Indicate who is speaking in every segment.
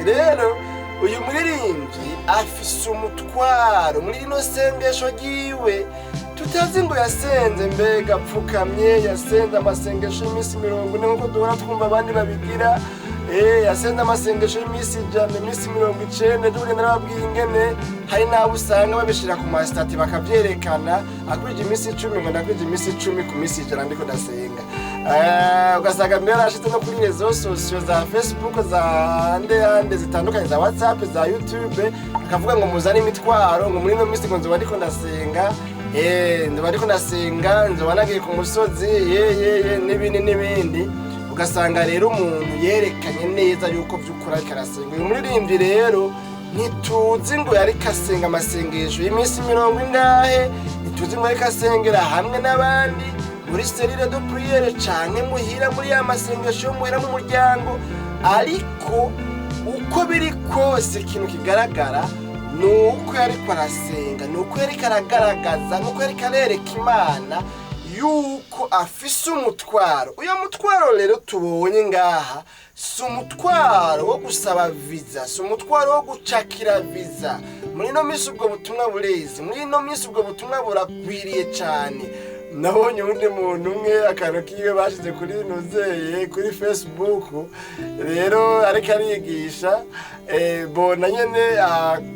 Speaker 1: Rero uyu muririmbyi afise umutwaro muri rino sengesho ryiwe, tutazi ngo yasenze mbega apfukamye, yasenze amasengesho y'iminsi 40 nk'uko duhora twumva abandi babigira, yasenze amasengesho y'iminsi 100, iminsi 90. Tugenda nababwiye ingene hari n'abo usanga babishira ku ma statuts bakavyerekana, akwije iminsi 10 ngo ndakwije iminsi 10 ku minsi 100 ndiko ndasenga. Ugasanga mbere yarashize no kuri réseaux sociaux za Facebook, za ande zitandukanye, za WhatsApp, za YouTube, akavuga ngo muzane imitwaro, ngo muri ino minsi ngo nzoba ndiko ndasenga, nzoba ndiko ndasenga, nzoba nagiye ku musozi, ye ye ye, n'ibindi n'ibindi. Ugasanga rero umuntu yerekanye neza yuko vy'ukuri ariko arasenga. Uyu muririmbyi rero ntituzi ngo yariko asenga amasengesho y'iminsi mirongo ingahe, ntituzi ngo yariko asengera hamwe n'abandi muri cellule de prière canke muhira muri ya masengesho yo muhira mu muryango, ariko uko biri kose ikintu kigaragara ni uko yariko arasenga, ni uko yariko aragaragaza, ni uko yariko arereka Imana yuko afise umutwaro. Uyo mutwaro rero tubonye ngaha si umutwaro wo gusaba visa, si umutwaro wo gucakira visa. Muri ino minsi ubwo butumwa burezi, muri ino minsi ubwo butumwa buragwiriye cane. Nabonye uwundi muntu umwe akantu kiwe bashize kuri nuzeye kuri Facebook rero, ariko arigisha, bona nyene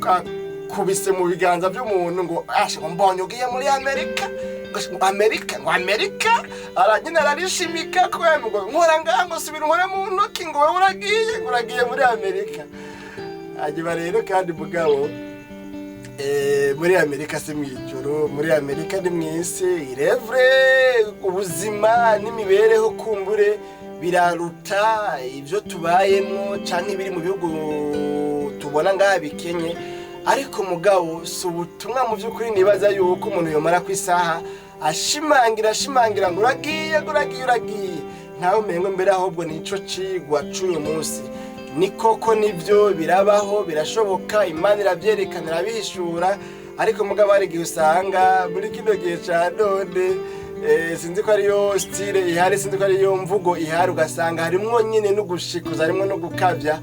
Speaker 1: akubise mu biganza by'umuntu ngo asha, ngo mbonye ugiye muri Amerika, ngo Amerika, ngo Amerika, aranyine ararishimika ko ngo nkora ngaha, ngo subira unkore mu ntoki, ngo wowe uragiye, ngo uragiye muri Amerika. Hanyuma rero kandi mugabo, muri Amerika si mw'ijuru, muri Amerika ni mw'isi irevure. Ubuzima n'imibereho kumbure biraruta ibyo tubayemo canke ibiri mu bihugu tubona ngaha bikenye, ariko mugabo si ubutumwa mu by'ukuri nibaza yuko umuntu yomara ku isaha ashimangira ashimangira ngo uragiye, ngo uragiye, uragiye. Ntawe umengo mbere ahubwo nico cigwa c'uyu munsi. Ni koko nibyo, birabaho, birashoboka, Imana irabyerekana, irabihishura, ariko mugabo hari igihe usanga muri kino gihe ca none, sinzi ko ariyo style ihari, sinzi ko ariyo mvugo ihari, ugasanga harimwo nyine no gushikuza, harimwo no gukabya.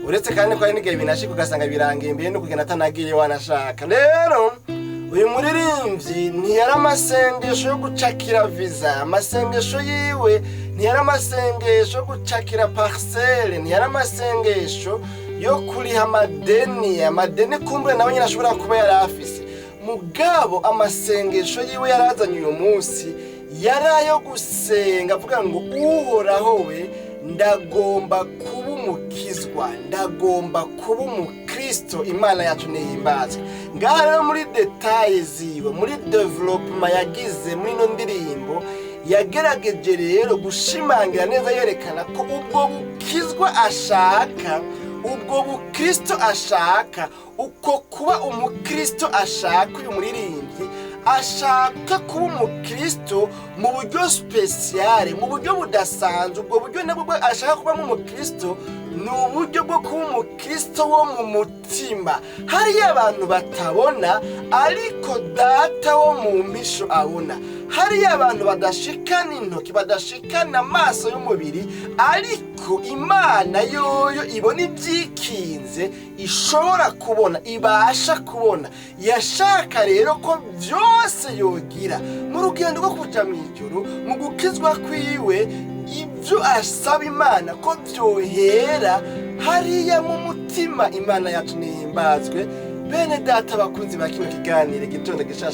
Speaker 1: Uretse kandi ko hari n'igihe binashika ugasanga birangiye mbere no kugenda atanagiye wanashaka. Rero uyu muririmbyi ntiyari amasengesho yo gucakira visa, amasengesho yiwe ntiyari amasengesho yo gucakira parcelle, ntiyari amasengesho yo kuriha amadeni, amadeni kumbure nawe nyine ashobora kuba yari afise. Mugabo amasengesho yiwe yarazanye uyu munsi yari ayo gusenga avuga ngo: "Uhoraho we, ndagomba kuba umukizwa, ndagomba kuba umukristo." Imana yacu ntihimbazwe. Ngaha rero muri détails ziwe, muri développement yagize muri ino ndirimbo, yagerageje rero gushimangira neza, yerekana ko ubwo bukizwa ashaka, ubwo bukristo ashaka, uko kuba umukristo ashaka, uyu muririmbyi ashaka kuba umukristo mu buryo spécial, mu buryo budasanzwe. Ubwo buryo nabwo bwo ashaka kubamo umukristo ni uburyo bwo kuba umukristo wo mu mutima, hariyo abantu batabona ariko Data wo mu mpisho abona, hariyo abantu badashikana intoki, badashikana amaso y'umubiri, ariko Imana yoyo ibona ibyikinze, ishobora kubona, ibasha kubona. Yashaka rero ko byose yogira mu rugendo rwo kuja mu ijuru, mu gukizwa kwiwe, ibyo asaba Imana ko byohera hariya mu mutima. Imana yacu nihimbazwe. Bene Data, bakunzi ba kino kiganiro Igitondo Gishasha.